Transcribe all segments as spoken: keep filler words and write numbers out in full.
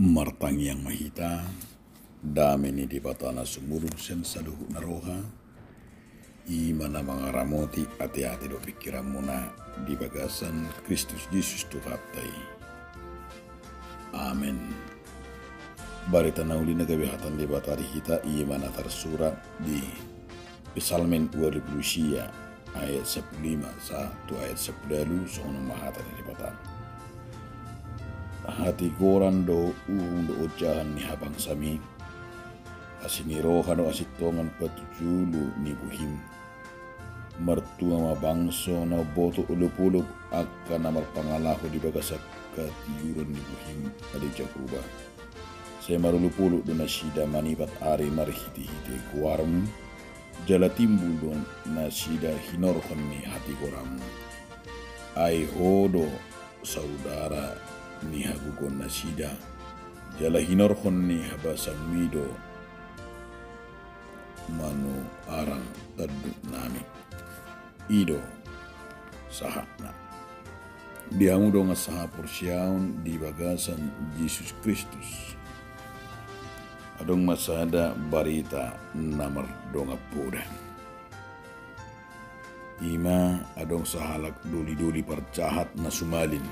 Martangiang ma hita. Dame ni Debata na sumurung sian saluhutna roha, i ma na mangaramoti ateate dohot pingkiranmuna di bagasan Kristus Jesus Tuhanta i. Amen. Barita na uli na gabe hata ni Debata di hita i ma na tarsurat di Psalmen ualu pulu sia, ayat sampulu lima sahat tu ayat sampulu ualu. Songon on ma hata ni Debata: Hatigoran do uhum dohot ojahan ni habangsami, asi ni roha do asintongan patujolo ni bohim. Martua ma bangso na umboto olopolop angka na marpangalaho di bagasan hatiuron ni bohim, ale Jahowa. Sai marolopolop do nasida manipat ari marhitehite goarmu, jala timbul do nasida hinorhon ni hatigoranmu. Ai ho do saudara ni hagogoon nasida, jala hinorhon ni habasanmi do manuarang tanduknami. I do sahatna. Di hamu dongan sahaporseaon di bagasan Jesus Kristus, adong ma sada barita na mardongan poda. I ma adong sahalak dolidoli parjahat na sumalin.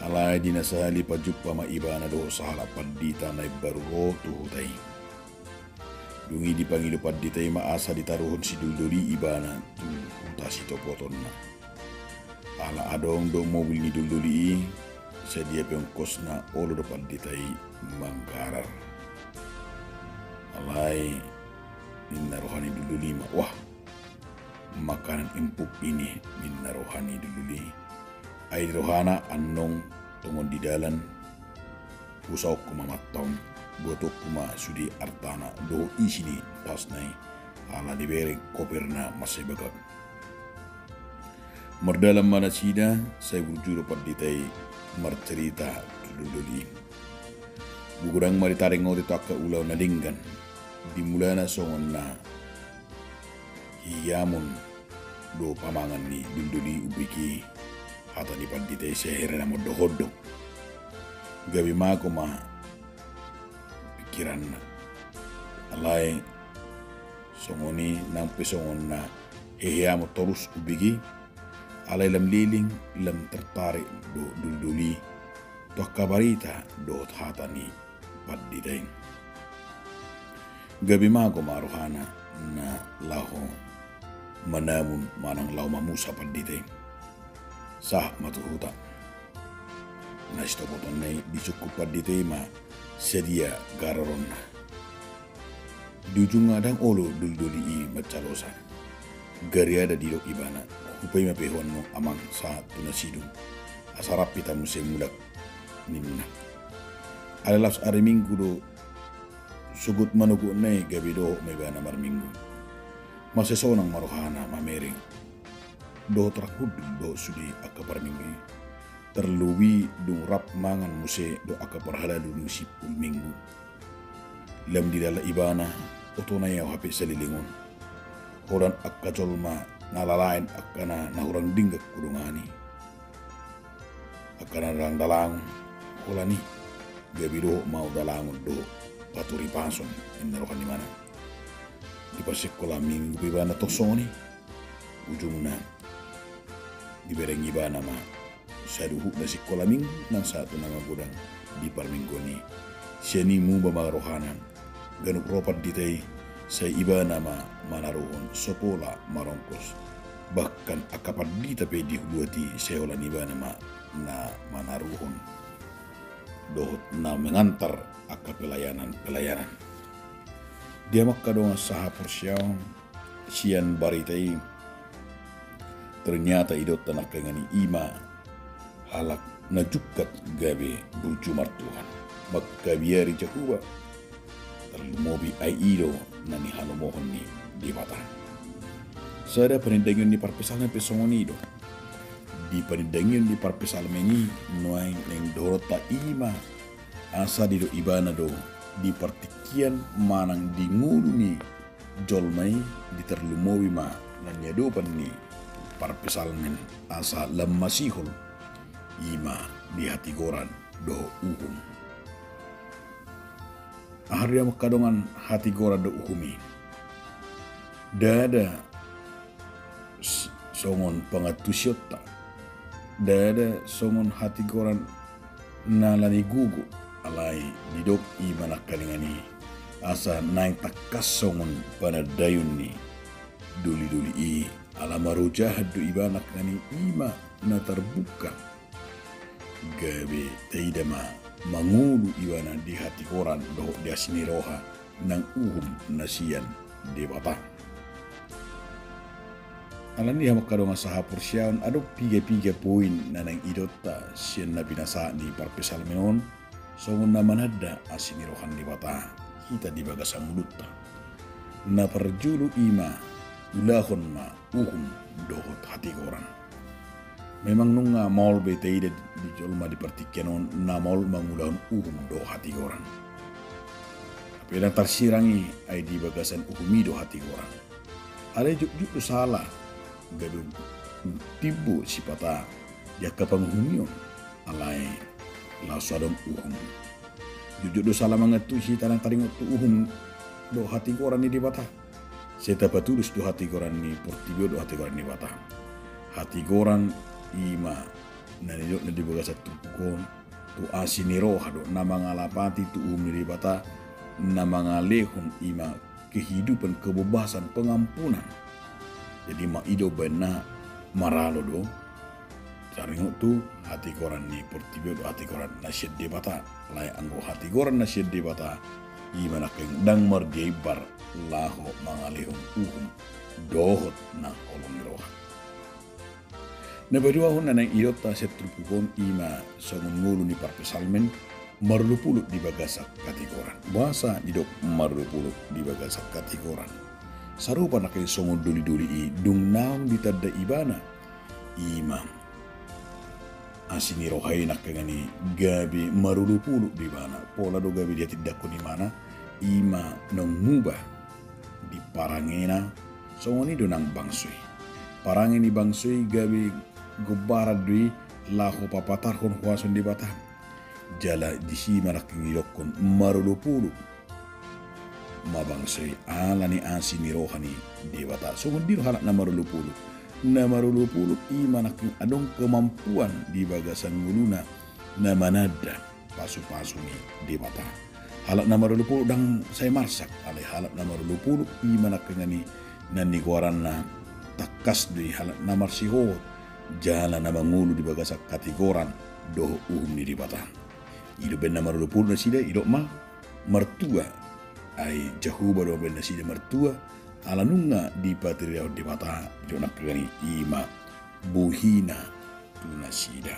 Alai di na sahali pajumpa ma ibana dohot sahalak pandita na imbaru ro tu huta i. Dung i dipangido pandita i ma asa ditaruhon si dolidoli i ibana tu huta sitopotonna. Ala adong do mobil ni dolidoli i, sadia pe ongkosna, olo do pandita i manggarar. Alai ninna roha ni dolidoli ma, wah, makanan empuk ini, ninna roha ni dolidoli. Ai di rohana annon tongon di dalan, husaonku ma mantong, botoonku ma sude artana dohot isi ni tasna i, ala dibereng koperna mansai bagak. Mardalan ma nasida, sai burju do pandita i marcerita tu dolidoli i. Godang ma ditaringoti tu angka ulaon na denggan. Di mulana songon na hihiamon do pamangan ni dolidoli i, umbege hata ni pandita i, sai heran ma dohot do. Gabe mago ma pingkiranna. Alai songon i nang pe songon na heheamon torus umbege, alai lam leleng lam tertarik do dolidoli i tu angka barita dohot hata ni pandita i. Gabe mago ma rohana na laho manamun manang laho mamusa pandita i. Sahat ma tu huta. Na sitopotonna i disungkun pandita i ma sadia gararonna. Di ujungna ndang olo dolidoli i mansai losa. Gariada didok ibana, hupaima pe ho annon amang sahat tu na sidung, asa rap hita muse mulak, ninna. Alai laos ari Minggu do, sogot manogotna i gabe dohot ma ibana marminggu. Mansai sonang ma rohana mamereng dohot rap hundul dohot sude angka parminggu i. Tarlobi dung rap mangan muse dohot angka parhalado dung simpul Minggu. Lam dilala ibana, oto nai au hape saleleng on. Holan angka jolma na lalaen angka na, na hurang denggan hudongani. Angka na dalang-dalangon, holan i gabe dohot ma au dalangon dohot patoripason, ninna roha ni ibana. Dipasikola Minggu pe ibana tong songon i. Ujungna dibereng ibana ma saluhutna sikola Minggu nang sahat tu na magodang di parmingguon i. Sian i muba ma rohana, ganup ro pandita i, sai ibana ma manaruhon so pola marongkos. Bahkan angka pandita pe di huluan i sai holan ibana ma na manaruhon dohot na mengantar angka pelayanan-pelayanan. Dia ma angka dongan sahaporseaon, sian barita i ternyata idaonta nangkaningan i ima halak na jungkat gabe burju martuhan, mangkabiari Jahowa, tarlumobi ai i do na nihalomohon ni Debata. Sada panindangion ni parpsalmen pe songon i do. Di panindangion ni parpsalmen i nuaeng naeng dohononta ima asa didok ibana do di partingkian manang di ngolu ni jolma i, ditarlumobi ma na niadopan ni parpsalmen asa lam masihol, ima di hatigoran dohot uhum. Aha do i, amang hasadongan, hatigoran do uhum i? Ndada s-, songon pangantusionta, ndada songon hatigoran na ala ni gogo, alai didok i ma nangkaningan i asa naeng tangkas songon panandaion ni dolidoli i, ala marojahan do ibana nangkaningan i, i ma na tarbuka. Gabe taida ma mangolu ibana di hatigoran dohot di asi ni roha nang uhum na sian Debata. Alani i, amang hasadongan sahaporseaon, adong piga-piga poin na naeng idaonta sian na pinasahat ni parpsalmen on, songon na mananda asi ni roha ni Debata hita di bagasan ngolunta. Na parjolo i ma, ulahon ma uhum dohot hatigoran. Memang nunga maol be taida di jolma di partingkian on na maol mangulahon uhum dohot hatigoran. Hape ndang tarsirang i, ai di bagasan uhum i do hatigoran. Alai jotjot do sala gabe timbo sipata di angka panguhumion, alai laos so adong uhum. Jotjot do sala mangantusi hita ndang taringot tu uhum dohot hatigoran ni Debata. Sai tapatulus do hatigoran ni portibi on dohot hatigoran ni Debata. Hatigoran i ma na nidokna di bagasan turpuk on, tu asi ni roha do na mangalapati tu uhum ni Debata, na mangalehon i ma kehidupan, kebebasan, pengampunan. Jadi ma i do baenna maralo do taringot tu hatigoran ni portibi on dohot hatigoran na sian Debata. Alai anggo hatigoran na sian Debata, i ma nangkin ndang mardia imbar laho mangalehon uhum dohot na holong ni roha. Na paduahon na naeng idaonta sian turpuk on, i ma songon ngolu ni parpsalmen, marolopolop di bagasan hatigoran. Boasa didok marolopolop di bagasan hatigoran? Sarupa nangkin songon dolidoli i, dung naung ditanda ibana, i ma asi ni roha i nangkin i gabe marolopolop do ibana. Pola do gabe dihatindangkon ibana, i ma naung muba di parangena, songon i do nang bangso i. Parange ni bangso i gabe gombaran do i laho papatarhon huaso ni Debata. Jala disi ma nangkin didokkon marolopolop ma bangso i ala ni asi ni roha ni Debata. Songon dia do halak na marolopolop? Na marolopolop i ma nangkin adong kemampuan di bagasan ngoluna na mananda pasupasu ni Debata. Halak na marolopolop ndang sai marsak, alai halak na marolopolop i ma nangkin i na nigoaranna tangkas do i halak na marsihohot jala na mangolu di bagasan hatigoran dohot uhum ni Debata. I do baen na marolopolop nasida, didok ma martua. Ai Jahowa do baen nasida martua, ala nunga dipatirirahon Debata, didok nangkin i, i ma bohina tu nasida.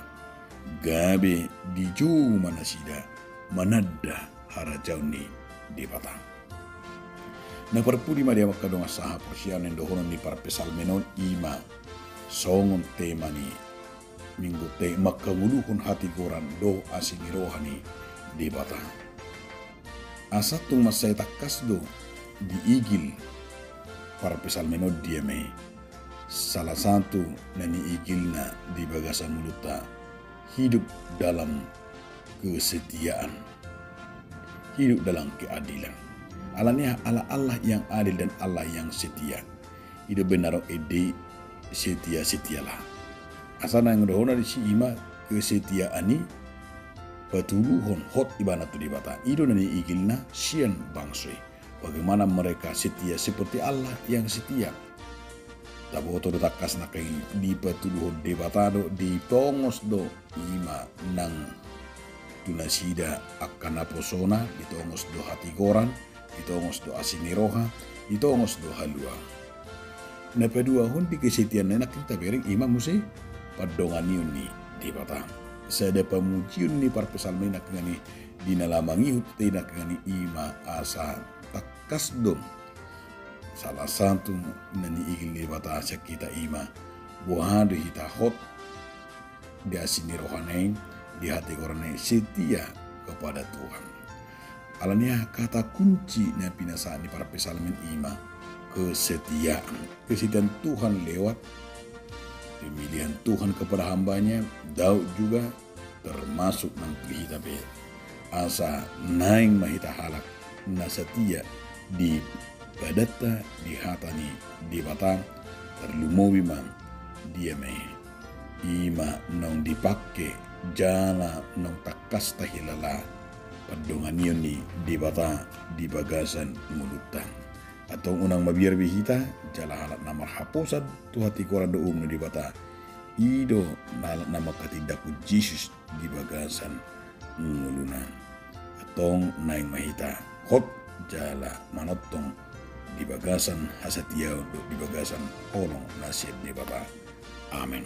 Gabe dijou ma nasida mananda harajaon ni Debata. Na parpudi ma di hamu angka dongan sahaporseaon, na dohonon ni parpsalmen on, i ma songon tema ni Minggunta i, mangkangoluhon hatigoran dohot asi ni roha ni Debata. Asa tung mansai tangkas do diigil parpsalmen on, dia ma i? Salah satu na niigilna di bagasan ngolunta, hidup dalam kesetiaan, hidup dalam keadilan. Alani aha? Ala Allah yang adil dan Allah yang setia. I do baen na ro ende i, setia-setialah. Asa naeng dohononna disi, i ma kesetiaan i, patuluhon hot ibana tu Debata. I do na niigilna sian bangso i. Bagaimana mereka setia seperti Allah yang setia. Taboto do tangkas nangkin i, dipatuluhon Debata do, ditongos do, i ma nang tu nasida angka naposona, ditongos do hatigoran, ditongos do asi ni roha, ditongos do haluaon. Na paduahon di kesetiaanna i nangkin tabereng, i ma muse pandonganion ni Debata. Sada pamujion ni parpsalmen i nangkin i di na laho mangihut hita i nangkin i, i ma asa tangkas do. Salah satu na niigil ni Debata sian hita i ma boha do hita hot di asi ni rohana i, di hatigoranna i, setia kepada Tuhan. Alani aha? Kata kunci na pinasahat ni parpsalmen i ma kesetiaan. Kesetiaan Tuhan lewat pemilihan Tuhan kepada hamba-Nya, Daud juga, termasuk nang tu hita pe. Asa naeng ma hita halak na satia di badanta di hata ni Debata, tarlumobi ma di eme i ma naung dipangke jala naung tangkas tahilala pandonganion ni Debata di bagasan ngolunta. Antong unang mabiar be hita jala halak na marhaposan tu hatindoan dohot ni Debata, i do halak na manghatindanghon Jesus di bagasan ngoluna. Antong naeng ma hita hot jala manongtong di bagasan hasatiaon dohot di bagasan holong na sian Debata. Amen.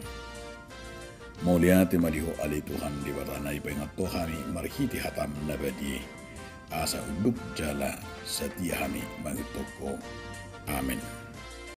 Mauliate ma di Ho ale Tuhan Debata na dipaingot Ho hami marhite hataM na badia i, asa unduk jala satia hami mangihuthon Ho. Amen.